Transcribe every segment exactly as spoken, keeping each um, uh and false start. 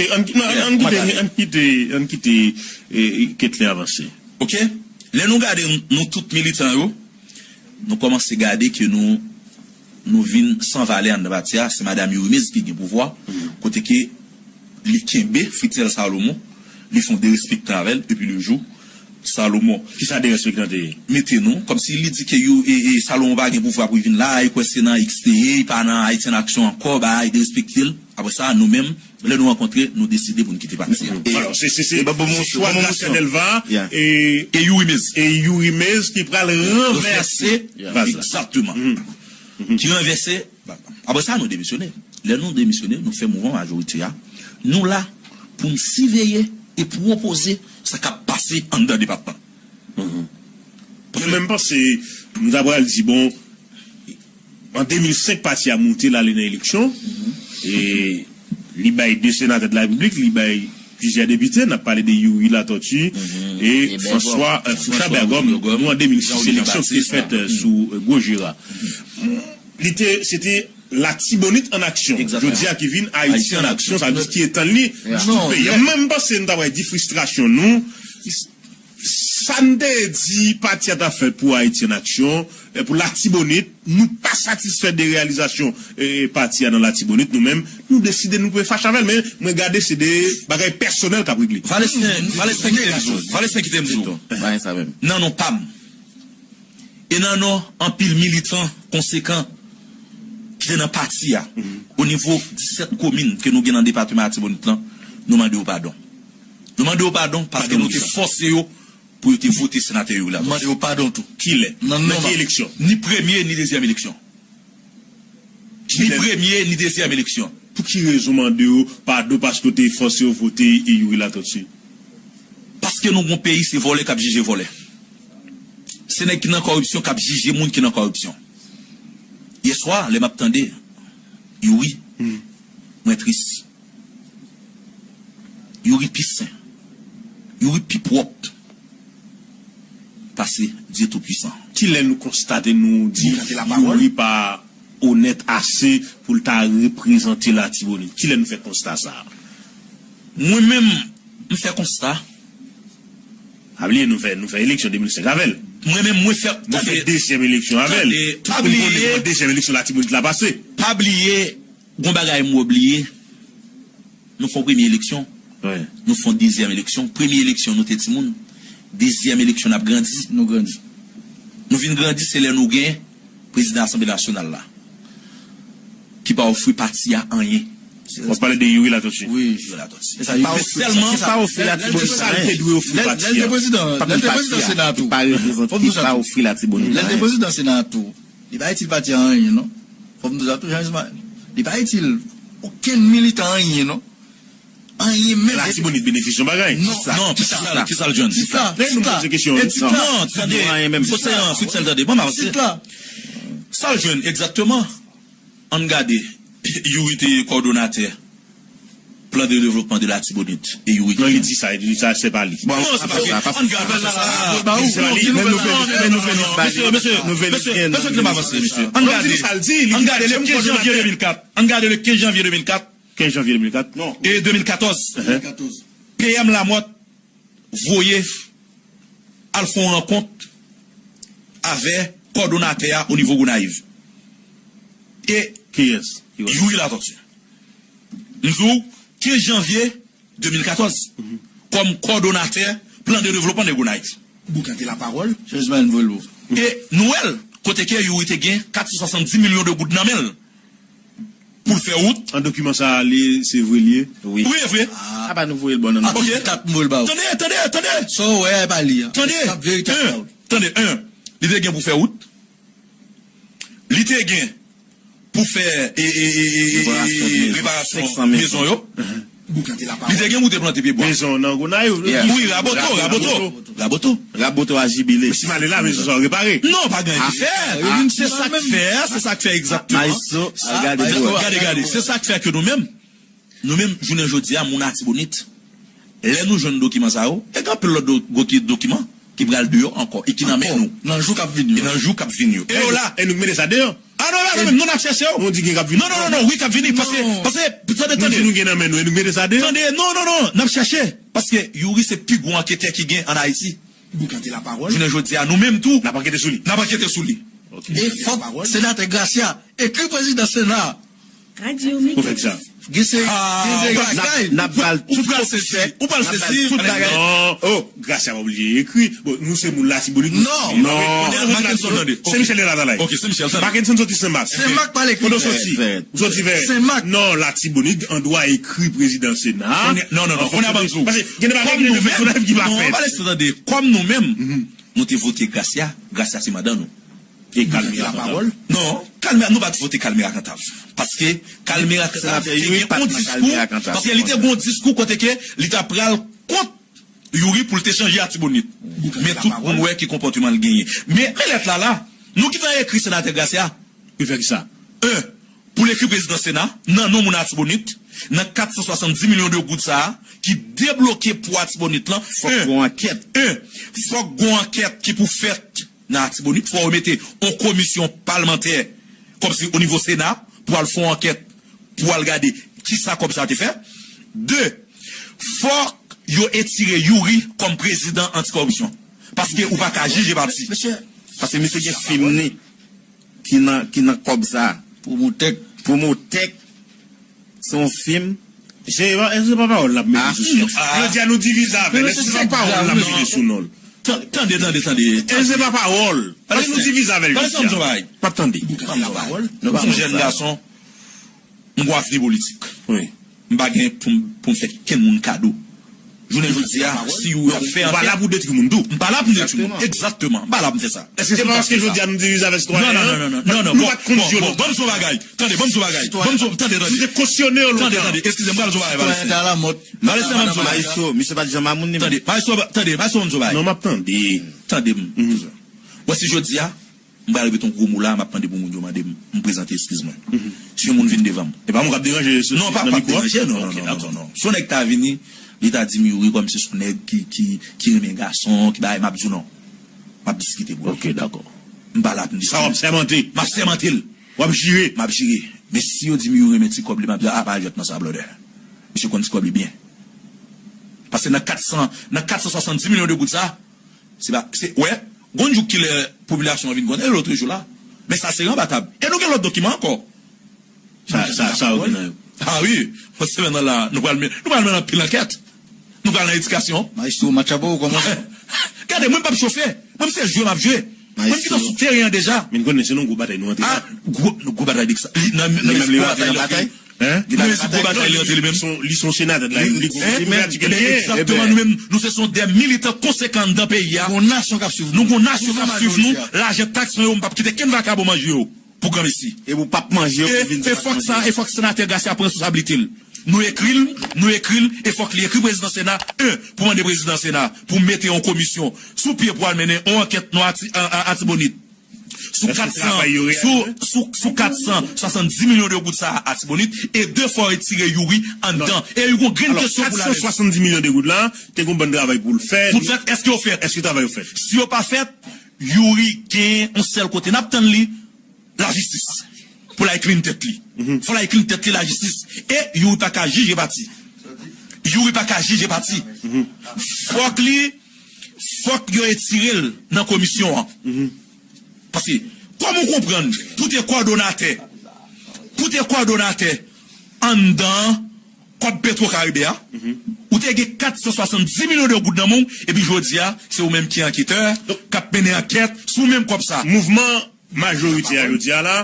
E, ann, non, ann, ann kite, ann kite, ann kite, e, Ketlen avanse. Ok? Lè nou gade, nou tout militan yo, nou kòmanse gade ke nou, nou vin san valè anndan pati a. Se madanm Youri Mays ki gen pouvwa, kote ke li kenbe Fritzel Salomon, li fè yon derespektan avè l, epi le jou Salomon. Kisa derespektan te ye? Mete nou, kòmsi li di ke yo, e, e, Salomon pa gen pouvwa pou l vin la, li kwè se nan X te ye, li pa nan Ayiti an Aksyon ankò, bagay derespekte l. Apre sa, nou menm, lè nou rankontre, nou deside pou n kite pati a. E, alò, se, se, se, se chwa Gracia Delva e, e Youri Mays. E Youri Mays ki pral ranvèse vaz la. Egzakteman. Ki ranvèse vaz la. Apre sa, nou demisyone. Lè nou demisyone, nou fè mouvman majorite a. Nou la pou n siveye e pwopoze sa k ap pase anndan depatman. Mwen menm panse, m ta pral di, bon, an de mil senk, pati a moute, l ale nan eleksyon. E li bay de senatè de la Repiblik, li bay plizyè depite. N ap pale de Youri Latortue e François, euh, Fouchard Bergom. Nou an de mil sis, eleksyon ki te fèt, euh, sou, euh, Gwo Jera. Li te, se te Latibonit an aksyon. Jodi a ki vin Ayiti an aksyon, sa vle di ki etann li sou tout peyi a. Mwen menm panse nou ta pral di fristrasyon nou. Sa n te di pati a t ap fèt pou Ayiti an Aksyon, e, pou Latibonit, nou pa satisfè de reyalizasyon, e, pati a nan Latibonit, nou menm, nou deside nou pe fache avè l, men mwen gade se de bagay pèsonèl k ap regle. Valesten, Valesten kite m di w, Valesten kite m di w. Nan non pa m. E nan non anpil militan konsekan ki te nan pati a, o nivo disèt komin ke nou gen nan depatman Latibonit lan, nou mande yo padon. Nou mande yo padon paske nou te fòse yo pou yo te vote senatè yo la. Mande yo padon tou. Kilè? Nan ki eleksyon? Ni premye, ni dezyèm eleksyon. Ni premye, ni dezyèm eleksyon. Pou ki rezon mande yo padon paske w te fòse yo vote Youri Latortue? Paske nou gon peyi, se vòlè k ap jije vòlè. Se nèg ki nan kòripsyon k ap jije moun ki nan kòripsyon. Yè swa, lè m ap tande Youri, mwen tris. Youri pi sen. Youri pi pwòp pase Dye Toupwisan. Kilè nou konstate, nou di Youri pa onèt ase pou l ta reprezante Latibonit? Kilè nou fè konsta sa a? Mwen menm, m fè konsta. Pa bliye, nou fè, nou fè eleksyon de mil senk avè l. Mwen menm, mwen fè, nou fè dezyèm eleksyon avè l. Tout moun konnen nan dezyèm eleksyon Latibonit la pase. Pa bliye, gon bagay m wè w bliye. Nou fè yon premye eleksyon. Nou fè yon dezyèm eleksyon. Premye eleksyon, nou te timoun. Dezyèm eleksyon, n ap grandi. Nou grandi. Nou vin grandi, se lè nou gen prezidan Asanble Nasyonal la, ki pa ofri pati a anyen. W ap pale de Youri Latortue. Wi. Youri Latortue. Ki pa ofri Latibonit anyen. Lè l te prezidan, lè l te prezidan Sena tou. Ki pa reprezante, ki pa ofri Latibonit anyen. Lè l te prezidan Sena tou. Li pa itil pati a anyen, non. Fò m di w sa tou, Jean Ismaël. Li pa itil okenn militan anyen, non. Anyen menm. Latibonit benefisye yon bagay. Non, non, kisa, kisa l jwenn? Tit la, tit la. Lè nou poze kesyon, e tit la. Non, tande, Fritzel, tande. Bon, m avanse. Tit la. Sa l jwenn egzakteman? Ann gade, Youri te kòdonatè plan de devlopman de Latibonit. E Youri ki... Non, li di sa, li di sa, se pa li. Bon, non, se pa li. Ann gade. Mesye, mesye, mesye, mesye, mesye, kite m avanse, mesye. Ann gade. Ann gade le kenz janvye de mil kat. Ann gade le kenz janvye de mil kat. Kenz janvye de mil kat. Non. E de mil katòz. P M Lamothe voye al fè yon rankont avè kòdonatè a o nivo Gonayiv. E kiyès? Youri Latortue. M di w, kenz janvye de mil katòz, kòm kòdonatè plan de devlopman de Gonayiv. Boukante lapawòl. Chanjman n vwe l pou. E nou wè l, kote ke Youri te gen kat san swasanndis milyon de goud nan men l pou l fè wout. An dokiman sa a, li, se vre li ye? Wi. Wi, e vre. A pa nou voye l bò nan... Ok. Kat m voye l ba w. Tande, tande, tande. Sa w wè a, e pa li a. Tande. Sa verite a. Tande, en, li te gen pou fè wout. Li te gen pou fè, e, e, e, e, e, reparasyon mezon yo. Li te gen pou te plante pye bwa. Mezon nan Gonayiv. Wi, Raboto, Raboto. Raboto. Raboto a jibile. Si m ale la, mezon sa yo repare. Non, pa gen anyen ki fè. Se sa k fè, se sa k fè egzakteman. Gade, gade, se sa k fè ke nou menm, nou menm, jounen jodi a, moun Latibonit, lè nou jwenn dokiman sa yo, e gen anpil lòt do-, doki-, dokiman ki pral deyò ankò e ki nan men nou. Nan jou k ap vini yo. E nan jou k ap vini yo. E yo la. E nou k mete sa deyò. Ah non, non, non, non, n ap chèche w. Ou di gen k ap vini. Non, non, non, non, wi, k ap vini. Paske, paske, tande, tande. Nou gen nan men nou, e nou mete sa deyò. Tande, non, non, non, n ap chèche. Paske Youri se pi gwo anketè ki gen ann Ayiti. Li gade lapawòl. Jounen jodi a, nou menm tou, n ap ankete sou li. N ap ankete sou li. E fòk senatè Gracia ekri prezidan Sena. Ou fè sa. Gen se, gen de bagay. N ap ba l tout kòb, ou pral sezi, ou pral sezi tout bagay. Non. Oh, Gracia pa oblije ekri. Bon, nou se moun Latibonit. Non. Non. Mackenson, tande. Se Michel Delatalaye. Ok, se Michel, tande. Mackenson soti Senmak. Senmak pa l ekri. Kote w soti? Ou soti vè. Senmak. Non, Latibonit an dwa ekri prezidan Sena. Non, non, non, kounye a ban m di w. Paske gen de bagay ki fèt, ki pa fèt. Non, pa lese tande. Kòm nou menm, nou te vote Gracia, Gracia se mandan nou. E Kalmera Kantav. Non, Kalmera, nou pa t vote Kalmera Kantav. Paske Kalmera Kantav te gen yon diskou, paske li te gen yon diskou kote ke li ta pral kont Youri pou l te chanje Latibonit. Men tout moun wè ki konpòteman l genyen. Men, men lèt la la, nou gentan ekri senatè Gracia. Yo fè ki sa? En, pou l ekri prezidan Sena, nan non moun Latibonit, nan kat san swasanndis milyon de goud sa a, ki debloke pou Latibonit lan. Fòk gon ankèt. En, fòk gon ankèt ki pou fèt nan Latibonit, fò yo mete yon komisyon palmantè kòmsi o nivo Sena pou al fè yon ankèt, pou al gade kisa kòb sa te fè. De, fòk yo etire Youri kòm prezidan antikòripsyon. Paske ou pa ka jije pati. Paske misye gen fim ni ki nan, ki nan kòb sa. Pwomotèk. Pwomotèk. Se yon fim. Se, se pa pawòl l ap mete sou non. Jodi a nou divize avè l. Èske se pa pawòl l ap mete sou non l? Tande, tande, tande. Èske se pa pawòl? Èske nou divize avè l jodi a? M ap tande. Ou se yon jèn gason. M gon avni politik. Wi. M pa gen pou m, pou m fè kenn moun kado. Jounen jodi a, si yo ap fè ankèt. Ou pa la pou detwi moun tou. M pa la pou m detwi moun. Egzakteman. M pa la pou m fè sa. Èske se pa paske jodi a nou divize avè sitwayen an? Non, non, non, non, non. Nou pa t konn di yo lontan. Ban m di w yon bagay. Tande, ban m di w yon bagay. Ban m di w, tande, tande. Nou te kosyone yo lontan. Tande, tande. Eskize m, pral di w yon bagay, Valestin. Valestin, ban m di w yon bagay. Maestro, misye pa t janm amoun li menm. Tande, maestro, tande, maestro, ban m di w yon bagay. Non, m ap tande. Tande m. Wè, si jodi a, m pral repete yon gwo mo la, m ap mande pou moun yo mande m, m prezante eskiz mwen. Si yon moun vin devan m. E pa moun k ap deranje nan mikwo a? Non, pa, pa deranje, non, non, non, non, non. Si yon nèg ta vini, li ta di m Youri kòm se son nèg ki, ki, ki renmen gason, ki bagay, m ap di w non. M ap diskite pou li. Ok, dakò. M pa la pou m diskite. Sa w ap sèmante? M ap sèmante l. W ap jire? M ap jire. Men si yo di m Youri renmen ti kòb li, m ap di, a, pa al jwèt nan sa, brother. Misye konn ti kòb li byen. Paske nan kat san, nan kat san swasanndis milyon de goud sa, se pa, se, wè, gon jou kilè popilasyon an vin konnen, e lòt jou la. Men sa se ranbatab. E nou gen lòt dokiman ankò. Sa, sa, sa yo gen nan yo. A wi, yon semèn nan la, nou pral men, nou pral mennen anpil ankèt. Nou pral nan edikasyon. Maestro, match ap ou kòmanse. Gade, mwen m p ap chofe. Mwen m se jwe m ap jwe. Mwen m gentan sou teren an deja. Men n konnen se nan gwo batay nou antre la. A, gwo, gwo batay de kisa? Li nan, nan, li menm li rantre nan batay? Hein? Li pa nan batay, non, li, li se yon senatè la, li, li, li, li, egzakteman, nou menm, nou se son de militan konsekan anndan peyi a. Gon nasyon k ap swiv nou. Nou gon nasyon k ap swiv nou. Lajan taks mwen yo, m p ap kite kenn vakabon manje yo pou granmesi. E ou p ap manje yo pou vin di w ap manje yo. E fòk sa, e fòk senatè Gracia pran responsablite l. Nou ekri l, nou ekri l, e fòk li ekri prezidan Sena, en, pou mande prezidan Sena, pou mete yon komisyon sou pye pou al mennen yon ankèt nan Ati-, a, a, Atibonit. Sou kat san, sou, sou, sou kat san swasanndis milyon de goud sa a Atibonit, e de fwa yo retire Youri anndan. E yo gon grenn kesyon pou l ale. Alò, kat san swasanndis milyon de goud la, te gon bann travay pou l fè. Pou l fèt, èske yo fèt? Èske travay yo fèt? Si yo pa fèt, Youri gen yon sèl kote n ap tann li, lajistis. Pou l al clean tèt li. Fò l al clean tèt li, lajistis. E Youri pa ka jije pati. Youri pa ka jije pati. Fòk li, fòk yo retire l nan komisyon an. Paske, kòman w konprann, pou te kòdonatè, pou te kòdonatè anndan kòb Petro Caribe a, ou te gen kat san swasanndis milyon de goud nan men w, epi jodi a, se ou menm ki anketè, k ap mennen ankèt sou menm kòb sa. Mouvman majoritè a jodi a la,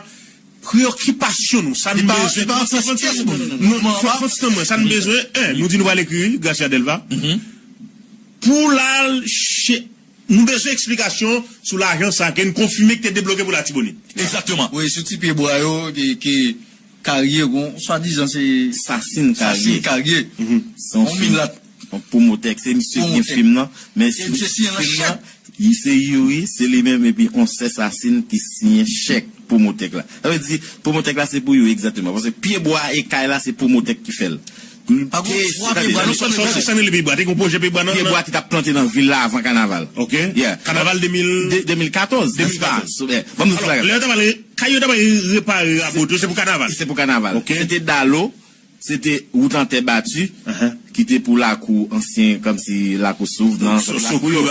preyokipasyon nou, sa n bezwen, nou, nou, nou, nou, nou, nou, nou, nou, sa n bezwen, en, nou di nou pral ekri Gracia Delva, pou l al che-, nou bezwen eksplikasyon sou lajan sa ke n konfime ki te debloke pou Latibonit. Egzakteman. Wi, sou ti pye bwa yo, ki, ki karye, gon, swadizan se Sasin Karye. Sasin Karye. Se yon fim. Yon milat. Yon pwomotè, se misye ki gen fim nan, men si fim nan, li se Youri, se li menm, epi yon sè Sasin ki siyen chèk pwomotè la. Sa vle di, pwomotè la se pou Youri egzakteman. Paske pye bwa e kay la, se pwomotè ki fè l. Pye bwa, non, sa, sa, sa, sa, pye bwa, te gon pwojè pye bwa nan, pye bwa ki t ap plante nan vil la avan kanaval. Ok. Yeah. Kanaval de mil? De, de mil katòz, nèspa? Alò, lè yo ta pale Kay yo ta pral repare rabot yo, se pou kanaval. Se pou kanaval. Ok. Se te Dalo, se te wout an tè bati, ki te pou lakou ansyen, kòmsi lakou Souvnans, lakou yo,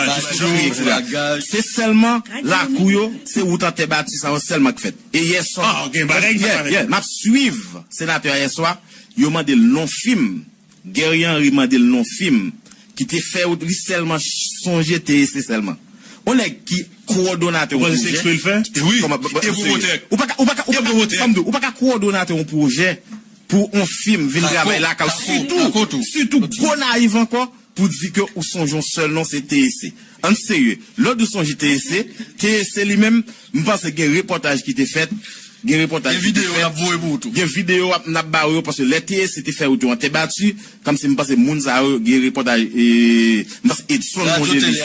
se sèlman lakou yo, se wout an tè bati sa yo sèlman k fèt. E yè swa, m ap swiv senatè a yè swa, yo mande l non fim. Guerrier Henry mande l non fim ki te fè wout, li sèlman sonje T E C sèlman. Yon nèg ki kowòdonatè yon pwojè. Ou panse se eksprè l fè? Wi, kòman, e pwomotè. Ou pa ka, ou pa ka, ou pa ka, ban m di w, ou pa ka kowòdonatè yon pwojè pou yon fim vin travay lakay ou. Sitou, sitou, gwo nayiv ankò, pou di ke ou sonje yon sèl non, se T E C. Ann serye. Lè w di w sonje T E C, T E C li menm, m panse gen repòtaj ki te fèt, gen repòtaj ki te fèt. Gen videyo n ap voye pou ou tou. Gen videyo n ap ba ou yo, paske lè T E C te fè wout yo an tè bati, kòmsi m panse moun sa yo, gen repòtaj, e, m panse Edson Mondelis,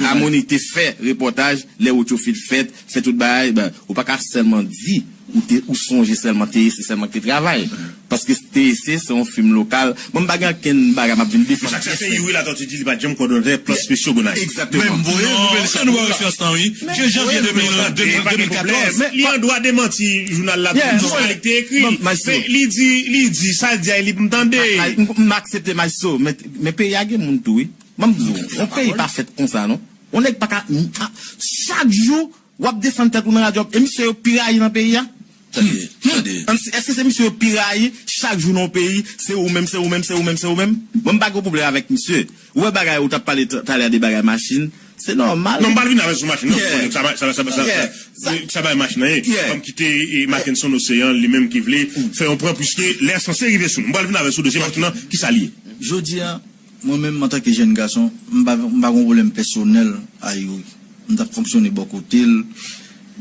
Amoni te fè repòtaj, lè wout yo fin fèt, fè tout bagay, ben, ou pa ka sèlman di ou te, ou sonje sèlman T E C sèlman ki te travay. Paske T E C se yon fim lokal. Bon, m pa gen ankenn bagay m ap vin defann. Chak sa se Youri Latortue di li pa t janm kowòdonatè plan espesyal Gonayiv. Egzakteman. Men m voye nouvèl sa pou ou. Jan janvye de mil, de mil, de mil katòz. Li an dwa demanti jounal la, tout sa li te ekri. Men li di, li di, sa l di a, li m tande. M aksepte, Maestro, men, men peyi a gen moun tou, wi. Ban m di w, yon peyi pa fèt konsa, non. Yon nèg pa ka, chak jou, w ap desann tèt ou nan radyo, e misye yo pi rayi nan peyi a? Tande, tande. Èske se misye yo pi rayi chak jou nan yon peyi, se ou menm, se ou menm, se ou menm, se ou menm? Bon, m pa gen pwoblèm avèk misye. Ou wè bagay ou t ap pale talè de bagay machin, se nòmal. Non, m pral vin avè sou machin nan, sa bagay machin nan ye. Ban m kite, e, Mackenson Ocean, li menm ki vle fè yon pwen, piske lè a sanse rive sou nou. M pral vin avè sou dosye machin nan, ki sa l ye. Jodi a, mwen menm, antanke jèn gason, m pa, m pa gen pwoblèm pèsonèl a Youri. M t ap fonksyone bò kote l,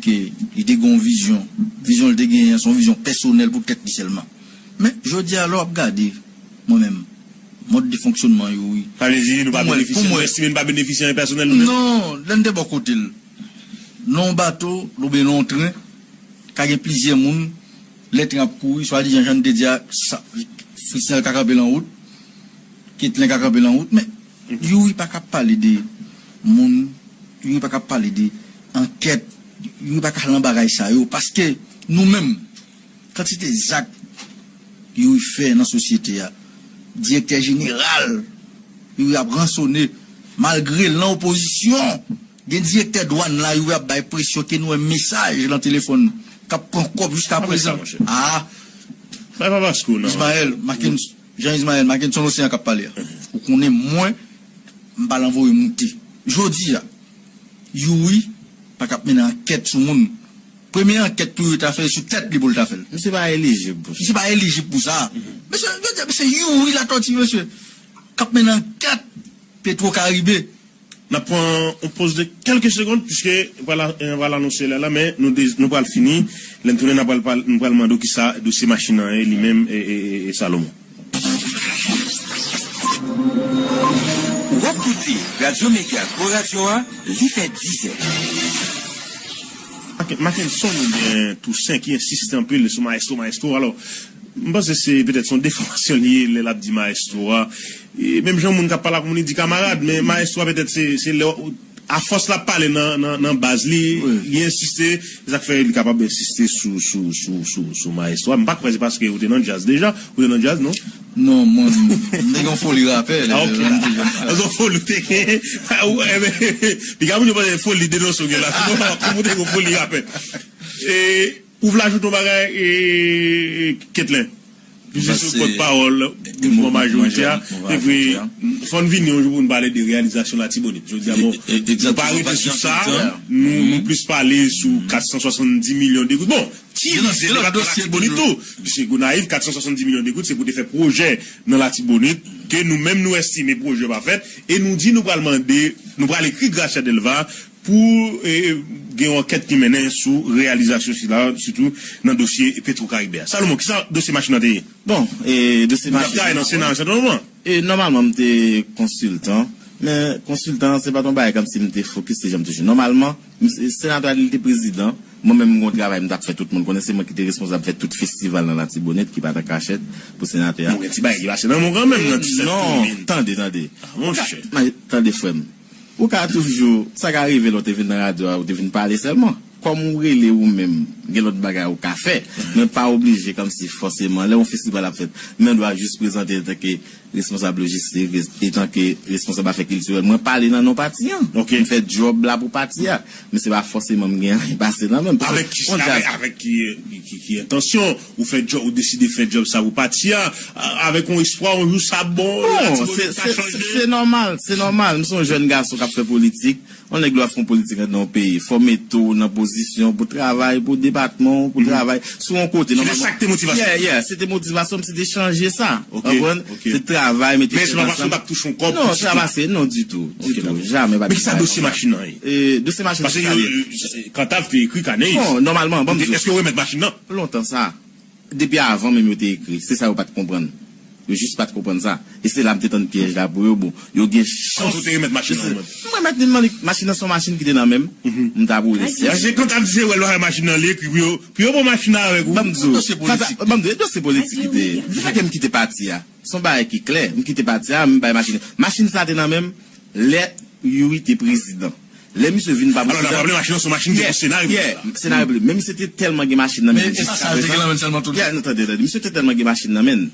ke li te gen yon vizyon. Vizyon l te genyen an, se yon vizyon pèsonèl pou tèt li sèlman. Men, jodi a, lè w ap gade, mwen menm, mòd de fonksyonman Youri. Sa vle di, nou pa benefisye, nou estime nou pa benefisye anyen pèsonèl nou menm? Non, lè n te bò kote l, nan yon bato, oubyen nan yon tren, ka gen plizyè moun, lè tren ap kouri, swadizan jan n te di a, sa, Frisnel ka kanpe nan wout, Ketlen ka kanpe nan wout, men Youri pa ka pale de moun, Youri pa ka pale de ankèt, Youri pa ka al nan bagay sa yo, paske nou menm, kantite zak Youri fè nan sosyete a, direktè jeneral, Youri ap ransone, malgre l nan opozisyon, gen direktè dwàn la, Youri ap bay presyon ke nou wè mesaj nan telefòn k ap pran kòb jiska prezan. A, Ismaël, Mackenson, Jean Ismaël, Mackenson Ocean k ap pale a. Ou konnen mwen, m pa nan voye moute. Jodi a, Youri pa ka ap mennen ankèt sou moun. Premye ankèt pou Youri ta fè sou tèt li pou l ta fè l. Misye pa elijib pou sa. Misye pa elijib pou sa. Mesye, jodi a, se Youri Latortue, mesye, k ap mennen ankèt Petro Caribe. N ap pran yon poz de kèlke segonn, piske n pral, n pral anonse lè la, men nou, nou pral fini. Lè n tounen, n pral, nou pral mande w kisa dosye machin nan ye, li menm, e, e, e, e Salomon. W ap koute Radyo Mega, gwo radyo a, li fè dizè. Mackenson, oubyen Toussaint ki ensiste anpil sou maestro, maestro. Alò, m panse se petèt se yon defòmasyon li ye lè l ap di maestro a. E menm jan moun k ap pale ak moun, li di kamarad, men maestro a petèt se, se lè, afòs l ap pale nan, nan, nan baz li, li ensiste, se sa k fè li kapab ensiste sou, sou, sou, sou, sou maestro a. M pa kwè se paske ou te nan djaz deja, ou te nan djaz, non? Non, mwen, m te gen yon foli rapè, lè m te jèn. Yon foli ou te gen. Piga moun yo panse foli denonse w gen la. Non, kòm ou te gen yon foli rapè. E, ou vle ajoute yon bagay, e, e, Ketlen? Piske se pòtpawòl mouvman majorite a. E vre, fò n vini yon jou pou n pale de reyalizasyon Latibonit. Jodi a, bon, nou pa rete sou sa, nou, nou plis pale sou kat san swasanndis milyon de goud. Bon, ki vize de kat Latibonit tou. Piske Gonayiv, kat san swasanndis milyon de goud, se pou te fè pwojè nan Latibonit, ke nou menm nou estime pwojè pa fèt, e nou di nou pral mande, nou pral ekri Gracia Delva, pou, e, gen yon ankèt ki mennen sou reyalizasyon sila, sitou nan dosye Petro Caribe a. Salomon, kisa dosye machin nan te ye? Bon, e, dosye machin nan, w t ap travay nan Sena an sèten moman. E, nòmalman, m te konsiltan, men konsiltan, se pa t yon bagay kòmsi m te fokis, se jan m toujou. Nòmalman, m, senatè a, li te prezidan, mwen menm, m gen yon travay m t ap fè, tout moun konnen, se mwen ki te responsab fè tout festival nan Latibonit, ki pa t an kachèt, pou senatè a. Bon, gen ti bagay ki pase nan men w kanmenm, nan ti sèt komin. Non, tande, tande. A, monchè. Tande, frè m. Ou ka toujou, sa ka rive lè w te vin nan radyo a, ou te vin pale sèlman. Kòm ou rele ou menm, Gen lòt bagay ou ka fè. Mwen pa oblije kòmsi fòseman, lè yon festival ap fèt, mwen dwa jis prezante antanke responsab lojistik, res- etanke responsab afè kiltirèl. Mwen pale nan non pati an. Mwen fè djòb la pou pati a. Men se pa fòseman mwen gen anyen pase nan men m. Paske Avèk ki, on djaz avèk, avèk ki, ki, ki, ki entansyon ou fè djòb, ou deside fè djòb sa pou pati a, a- avèk yon espwa, yon jou sa bon, Bon, Latibonit se ka se- chanje? se- se nòmal, se nòmal. M se yon jèn gason k ap fè politik. Yon nèg dwa fè yon politik nan yon peyi. Fò mete w nan pozisyon pou travay, pou depatman w, pou travay sou yon kote. Se te nòmalman. sa k te motivasyon? Yeah, yeah, se te motivasyon m, se te chanje sa. Ok, Konprann? ok. Se travay, mete Men se tèt pa paske w ansanm. t ap touche yon kòb Non, pou sa pase, non, ditou. Ok, Ditou. dakò. Jamè pa Men ki sa dosye machin nan ye? E, dosye machin nan Paske se yo, sa li ye. Kantav te ekri Kaneyis. Bon, nòmalman, ban m di w. Èske yo remèt machin nan? Lontan sa. Depi avan menm yo te ekri. Se sa yo pa t konprann. Yo jis pa t konprann sa. E se la m te tann pyèj la pou yo. Bon, yo gen chans. Kòman ou te remèt machin nan, ou menm? M remèt li, m remèt li, machin nan se yon machin ki te nan men m. M t ap woule sèch. Paske Kantav di se wè l pa fè machin nan, li ekri pou yo, pou yo pran machin nan avèk ou. Ban m di w, Dosye politik. Kantav, ban m di w, e dosye politik ki te ye. Sa fè ke m kite pati a. Se yon bagay ki klè. M kite pati a, m bay machin. Machin sa te nan men m. Lè Youri te prezidan. Lè misye vin pa Alò, n ap prezidan. raple, machin nan se yon machin ki Yeah, pou Sena Repiblik yeah, la. Sena Repiblik. Men misye te tèlman gen machin nan men Men li. epas sa yo te gen nan men l sèlman tou. Yeah, non, tande, tande. Misye te tèlman gen machin nan men l.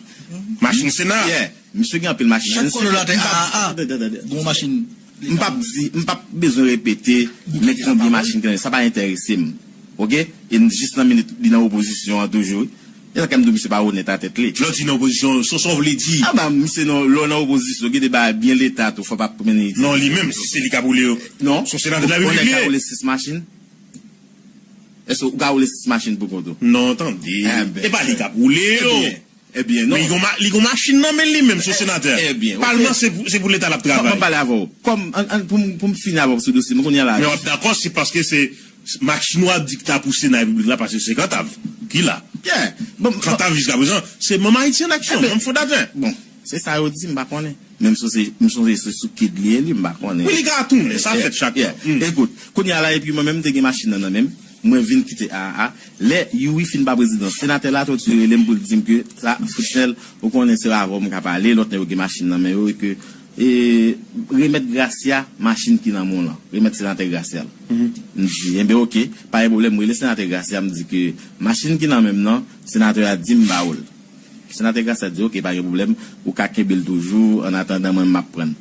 Machin Sena? Yeah. Misye gen anpil machin. Chak Men se kono la te m p ap a, a, a. Tande, tande, tande. Gon machin. M p ap di, m p ap bezwen repete, men konbyen machin ki nan men. Sa pa enterese m. Ok? E n jis nan minit, li nan opozisyon an toujou. E sa k fè m di w misye pa onèt a tèt li. Lè w di nan opozisyon, sa w vle di? A ba, misye nan, lè w nan opozisyon, gen de bagay byen leta tou, fò w pa mennen ide. Non, li menm, si se li k ap woule yo. Non. Se yon senatè de la Repiblik li ye. Yon nèg ka woule sis machin? Èske ou ka woule sis machin pou kont ou? Non, tande. Enben. E pa li k ap woule yo. Ebyen, ebyen, non. Men li gon ma-, li gon machin nan men li menm, se yon senatè. Ebyen, ok. Palman se pou, se pou leta l ap travay. Ban m pale avè w. Kòm, an, an, pou m, pou m fini avè w sou dosye, men kounye a la. Men w ap dakò, se paske se Machin w ap di ki ta pou Sena Repiblik la, paske se Kantav ki la. Yeah. Bon, Kantav jiskaprezan, se Manm Ayiti an Aksyon, Ebyen, manm fondatè. Bon, se sa yo di, m pa konnen. Men m sonje, m sonje se sou kid li ye li, m pa konnen. Wi, li ka tounen, sa Yeah, fèt chak yeah. tan. Mm. Ekout, kounye a la, epi mwen menm, m te gen machin nan nan men m, mwen vin kite A A A. Lè Youri fin pa prezidan, senatè Latortue rele m pou l di m ke sa, Fritznel, ou konnen se avè w m ka pale, lòt nèg yo gen machin nan men yo, e ke e, remèt Gracia machin ki nan men w lan. Remèt senatè Gracia l. M di, enben, oke, pa gen pwoblèm. M rele senatè Gracia, m di ke machin ki nan men m nan, senatè a di m ba w l. Senatè Gracia di, oke, pa gen pwoblèm, ou ka kenbe l toujou, annatandan mwen, m ap pran l.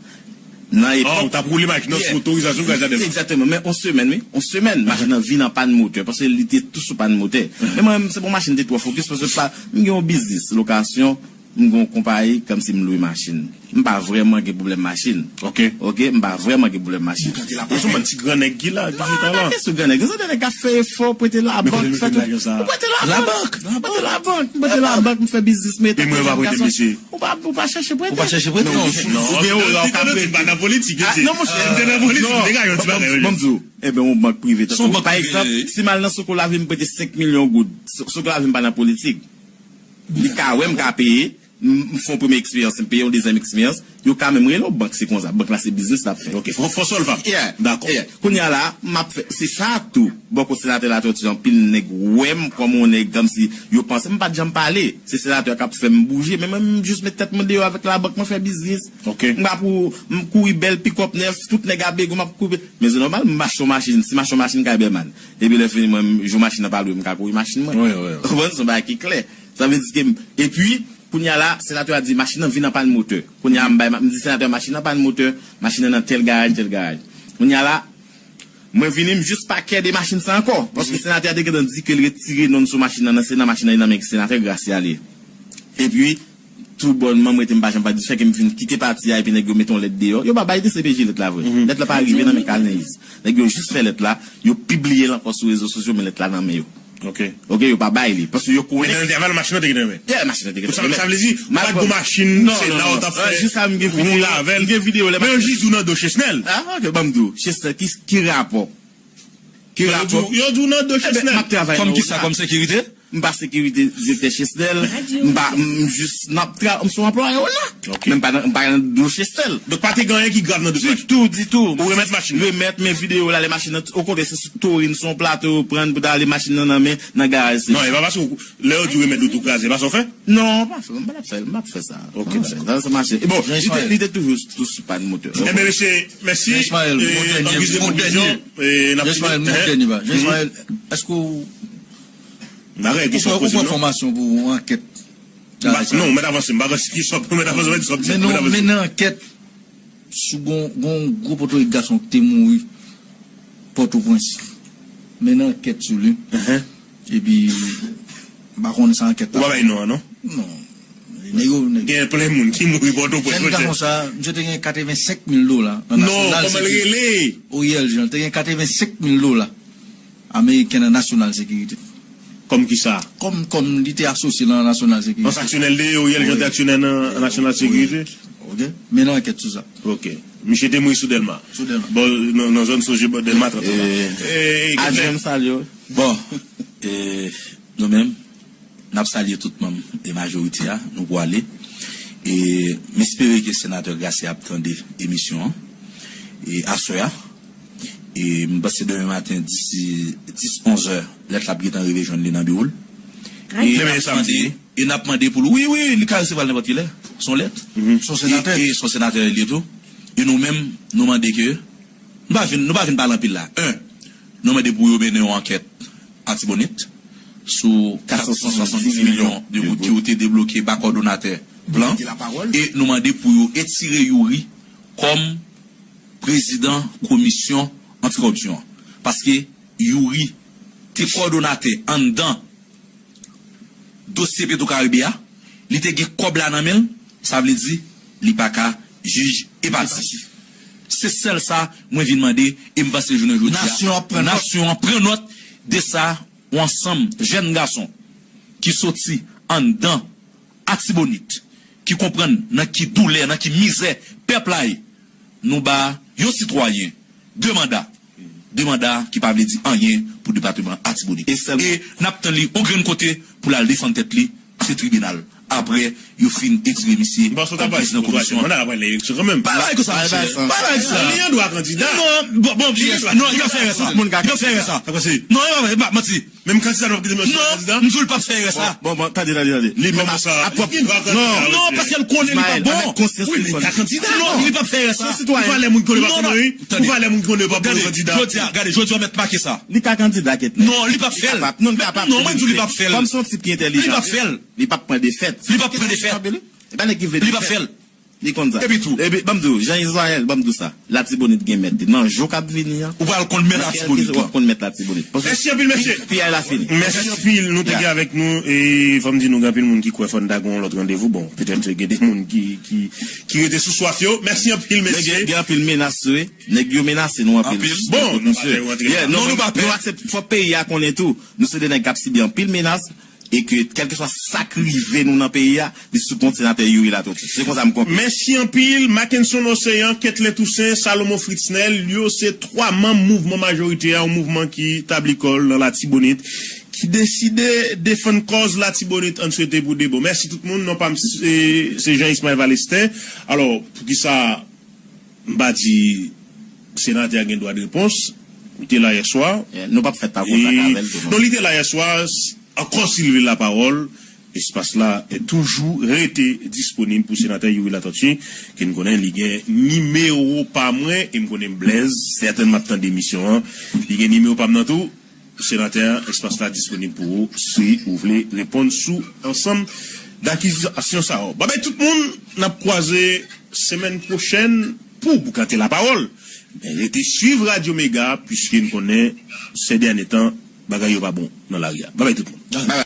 Nan Oh, epòk ou t ap woule machin nan sou Yeah. otorizasyon Gracia Delmas. Egzakteman, men on semèn, wi, on semèn, machin nan vin an pàn motè, paske li te tou sou pàn motè. Men mwen, se bon, machin te twò fokis, paske pa, m gen yon biznis, lokasyon, m gen yon konpayi, kòmsi m lwe machin. M pa vrèman gen pwoblèm machin. Ok. Ok, m pa vrèman gen pwoblèm machin. Ou se yon bann ti gran nèg ki la, ki chita la. Pa kesyon gran nèg. Se de nèg k ap fè efò, prete labank, fè tout. Ou prete labank. Labank. Ou prete labank. M prete labank, m fè biznis, m ete. E mwen pa prete, mesye. Ou pa, ou pa chèche prete. Ou pa chèche prete. Non, non, ou gen ora, ou ka prete. Pa nan politik, mesye. Non, monchè. M te nan politik, m te ka yon ti bagay. Bon, m di w, enben, yon bank prive. Tankou, pa egzanp, si m al nan Sokolave, m prete senk milyon goud. So-, Sokolave, m pa nan politik. Li ka wè m ka peye, m, m fè yon premye eksperyans, m peye yon dezyèm eksperyans, yo ka menm rele w bank, se konsa. Bank la se biznis l ap fè. Ok, fò, fò solvab. Yeah. Dakò. Yeah. Kounye a la, m ap fè, se sa tou. Bò kote senatè Latortue, anpil nèg wè m kòm yon nèg kòmsi yo panse m pa t janm pale. Se senatè a k ap fè m bouje, men mwen, m jis met tèt mwen deyò avèk labank, mwen fè biznis. Ok. M ap ou, m kouri bèl pikòp nèf, tout nèg a bego, m ap kouri. Men se nòmal, m achte yon machin, si m achte yon machin kay Bèman. Epi lè fini, mwen, m, jou machin nan pa lwe, m ka kouri machin mwen. Wi, wi, wi. Ou konprann? Se yon bagay ki klè. Sa vle di ke, epi, kounye a la, senatè a di, machin nan vin an pàn motè. Kounye a, m bay, m di senatè a, machin nan pàn motè, machin nan nan tèl garaj, tèl garaj. Kounye a la, mwen vini, m jis pa kè de machin sa ankò. Paske senatè a te gentan di ke l retire non l sou machin nan, nan Sena, machin nan nan men senatè Gracia li ye. Epi, tou bònman, m rete, m pa janm pa di, fè ke m fin kite pati a, epi nèg yo mete yon lèt deyò. Yo pa bay D C P J lèt la vre. Lèt la pa rive nan men Kaneyis. Nèg yo jis fè lèt la, yo pibliye l ankò sou rezo sosyo, men lèt la nan men yo. Ok. Ok, yo pa bay li. Paske yo konnen. Men nan entèval, machin nan te gentan remèt. Yeah, machin nan te gentan remèt. Sa vle di, ou pa t gon machin, non, se non, la ou t ap fè. Jis sa, m gen videyo. M gen videyo lè. Men yo jis di w nan do Chesnel. Ah, ok, ban m di w. Chesnel, ki, ki rapò? Ki rapò? Yo di w nan do Chesnel. M ap travay nan wout la. Kòm kisa? Kòm sekirite? M pa sekirite direktè Chesnel. M pa, m jis, m ap tra-, m se yon anplwaye wout la. Ok. Men m pa nan, m pa nan do Chesnel. Donk, pa te gen anyen ki grav nan do Chesnel? Ditou, ditou. Ou remèt machin nan? Remèt, men videyo la, lè machin nan, okontrè, se sou Torin, se yon plato yo pran pou ta ale machin nan nan men, nan garaj se. Non, e pa paske w, lè yo di w remèt, ou tou kraze, e pa sa w fè? Non, m pa fè, m pa t ap fè, m p ap fè sa. Ok, dakò. Sa, sa mache. E bon, li te, li te toujou tou sou pàn motè. Enben, mesye, mèsi. Jean Ismaël, mon dènye, mon dènye. Jean Ismaël, mon dènye, va. Jean Ismaël, èske w, Bagay ki sòt koze non. Ou pran fòmasyon pou yon ankèt. Non, mèt avanse, m pa konn ki sòt, mèt avanse, mèt sòt. Men non, men nan ankèt, sou gon, gon gwo pòtorik gason ki te mouri Pòtoprens. Men nan ankèt sou li. Epi, m pa konnen sa ankèt la. Ou pa bay non an, non? Non. Nèg yo, nèg. Gen plen moun ki mouri Pòtoprens. Jèn gason sa, misye te gen katrevensenk mil dola nan National Security. Non, kòman l rele? Oriel Jean, te gen katrevensenk mil dola ameriken nan National Security. Kòm ki sa? Kòm, kòm li te asosye nan National Security. Yon aksyonè l te ye, Oriel Jean te aksyonè nan National Security? Ok. Men nan ankèt sou sa. Ok. Misye te mouri sou Dèlma. Sou Dèlma. Bon, nan, nan zòn Soje bò Dèlma trant la. Adjè m salye w. Bon, e, nou menm, n ap salye tout manm e majorite a, nou pwale. E m espere ke senatè Gracia ap tande emisyon an. E aswè a, e m panse demen maten, disi dis, onz è, lèt la ap gentan rive jwenn li nan biwo l. E n ap mande, e n ap mande pou l. Wi, wi, li ka resevwa l nenpòt ki lè. Se yon lèt. Se yon senatè. E, e se yon senatè li ye tou. E nou menm, nou mande ke, nou pa vin, nou pa vin pale anpil la. En, nou mande pou yo mennen yon ankèt Atibonit sou kat san swasanndis milyon de goud ke yo te debloke ba kòdonatè plan. E nou mande pou yo etire Youri kòm prezidan komisyon antikoripsyon an. Paske Youri te kòdonatè anndan dosye Petro Caribe a, li te gen kòb la nan men l, sa vle di li pa ka jij epatif. Se sèl sa mwen vin mande e m panse jounen jodi a, nasyon an pran nòt de sa, yon ansanm jèn gason ki soti anndan Atibonit, ki konprann nan ki doulè, nan ki mizè pèp la ye. Nou ba yon sitwayen de manda, de manda ki pa vle di anyen pou depatman Atibonit. E n ap tann li yon grenn kote pou l al defann tèt li, se tribinal. Apre yo fin etire misye kòm prezidan komisyon an. Pa bay konsa, mesye. Pa bay konsa. Li an dwa kandida. Non, bon, bon, non, li p ap fè erè sa. Li p ap fè erè sa. Non, li p ap fè, pa manti. Menm kandida nou p ap kite mesye kandida? Non, m di w li p ap fè erè sa. Bon, bon, tande, tande, tande. Li menm ap, ap, non, non, paske l konnen li pa bon. Wi, men li ka kandida. Non, li p ap fè erè sa. Pou valè moun ki konnen pa konnen, wi. Pou valè moun ki konnen pa bon kandida. Jodi a, gade, jodi a mèt make sa. Li ka kandida, kèt. Non, li p ap fè l. Non, mwen di w li p ap fè l. Kòm se yon tip ki entèlijan, li p ap fè l. Li p ap pran defèt. Li p ap pran defèt. E pa nèg ki vle defèt. Li p ap fè l. Li konn sa. Epi tou. Epi, ban m di w, Jean Israël, ban m di w sa. Latibonit gen mèt li. Nan jou k ap vini an. Ou pral konn mèt Latibonit lan. W ap konn mèt Latibonit. Mèsi anpil, mesye. Piyay la fini. Mèsi anpil, nou te gen avèk nou. E fò m di nou, gen anpil moun ki kwè fò n ta gen yon lòt randevou. Bon, petèt gen de moun ki, ki, ki rete sou swaf yo. Mèsi anpil, mesye. Gen, gen anpil menas, wi. Nèg yo menase nou anpil. Bon, nou pa fè yo antre la. Non, nou pa pè. Nou aksepte, fò peyi a konnen tou. Nou se de nèg k ap sibi anpil menas. E ke kèlkeswa sa k rive nou nan peyi a, li sou kont senatè Youri Latortue. Se konsa m konprann. Mèsi anpil, Mackenson Océan, Ketlen Toussaint, Salomon Fritznel, yo se twa manm mouvman majorite a, yon mouvman ki tabli kò l nan Latibonit, ki deside defann kòz Latibonit, ann swete pou de bon. Mèsi tout moun, non pa m se, se Jean Ismaël Valestin. Alò, poukisa m pa di senatè a gen dwa de repons? Li te la yè swa. Nou p ap fèt pa kontak avè l tou, non. Non, li te la yè swa. Ankò si l vle lapawòl, espas la toujou rete disponib pou senatè Youri Latortue, ke n konnen li gen nimewo pa mwen, e m konnen Blaise sètènman ap tande emisyon an, li gen nimewo pa m nan tou. Senatè, espas la disponib pou ou si ou vle reponn sou ansanm dakizasyon sa yo. Babay tout moun, n ap kwaze semèn pwochèn pou Boukante Lapawòl. Men rete swiv Radyo Mega, piske n konnen, sè dènye tan, bagay yo pa bon nan lari a. Babay tout moun.